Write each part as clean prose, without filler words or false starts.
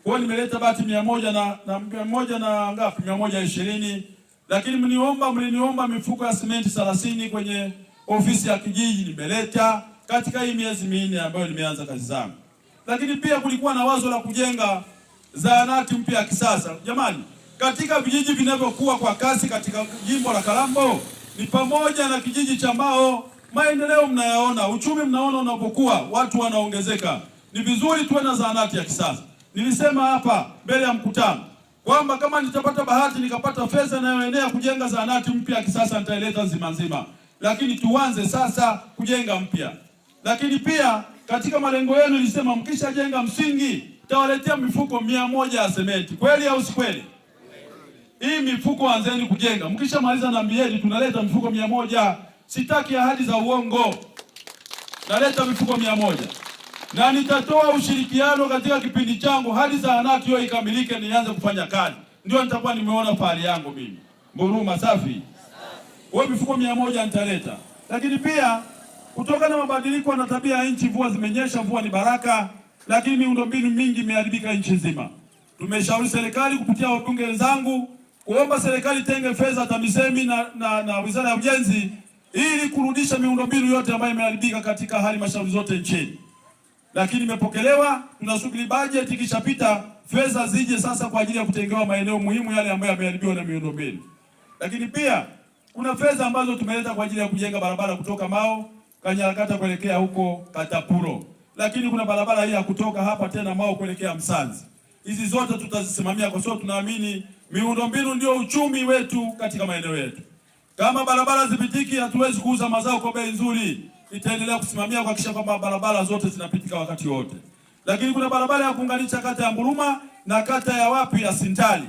Kwa hiyo nimeleta bati 100 na 100 na ngapi, 120. Lakini mliniomba mifuko ya simenti 30 kwenye ofisi ya kijiji, nimeleta katika hii miezi 4 ambayo nimeanza kazi zangu. Lakini pia kulikuwa na wazo la kujenga zahanati mpya ya kisasa. Jamani, katika vijiji vinavyokuwa kwa kasi katika jimbo la Kalambo ni pamoja na kijiji cha Mao. Maendeleo mnayaona, uchumi mnaona unapokuwa, watu wanaongezeka. Ni vizuri tuwe na zahanati ya kisasa. Nilisema hapa mbele ya mkutano kwamba kama nitapata bahati nikapata fedha inayoenea kujenga zahanati mpya ya kisasa nitaileta nzima nzima, lakini tuanze sasa kujenga mpya. Lakini pia katika malengo yenu nilisema mkishajenga msingi tawaletea mifuko 100 ya sementi. Kweli au si kweli? Hii mifuko anzeni kujenga, mkishamaliza naambieni tunaleta mifuko 100. Sitaki ahadi za uongo, naleta mifuko 100 na nitatoa ushirikiano katika kipindi changu hadi zahanati hiyo ikamilike, nianze kufanya kazi, ndio nitakuwa nimeona fahari yangu mimi. Mburuma safi. Kwa mifuko 100 nitaleta, lakini pia kutokana na mabadiliko na tabia ya nchi, mvua zimenyesha, mvua ni baraka, lakini miundombinu mingi imeharibika nchi nzima. Tumeshauri serikali kupitia wabunge wenzangu kuomba serikali tenge fedha TAMISEMI na Wizara ya Ujenzi ili kurudisha miundombinu yote ambayo imeharibika katika halmashauri zote nchini, lakini imepokelewa. Tunasubiri bajeti ikishapita, fedha zije sasa kwa ajili ya kutengewa maeneo muhimu yale ambayo yameharibiwa na miundombinu. Lakini pia kuna fedha ambazo tumeleta kwa ajili ya kujenga barabara kutoka Mao Kanyarakata kuelekea huko Katapuro, lakini kuna barabara hii ya kutoka hapa tena Mao kuelekea Msanzi. Hizi zote tutazisimamia kwa sababu tunaamini miundombinu ndio uchumi wetu katika maeneo yetu. Kama barabara zipitiki, hatuwezi kuuza mazao kwa bei nzuri. Itaendelea kusimamia kuhakikisha kwamba barabara zote zinapitika wakati wote. Lakini kuna barabara ya kuunganisha kata ya Mburuma na kata ya wapi ya Sintali.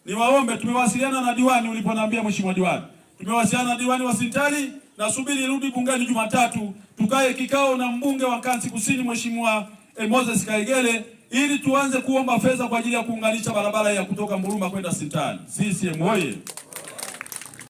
Niwaombe, tumewasiliana na diwani uliponiambia mheshimiwa diwani. Tumewasiliana na diwani wa Sintali, nasubiri rudi bungeni Jumatatu tukae kikao na mbunge wa Nkasi Kusini mheshimiwa Moses Kaigele ili tuanze kuomba fedha kwa ajili ya kuunganisha barabara ya kutoka Mburuma kwenda Sintali. CCM oye!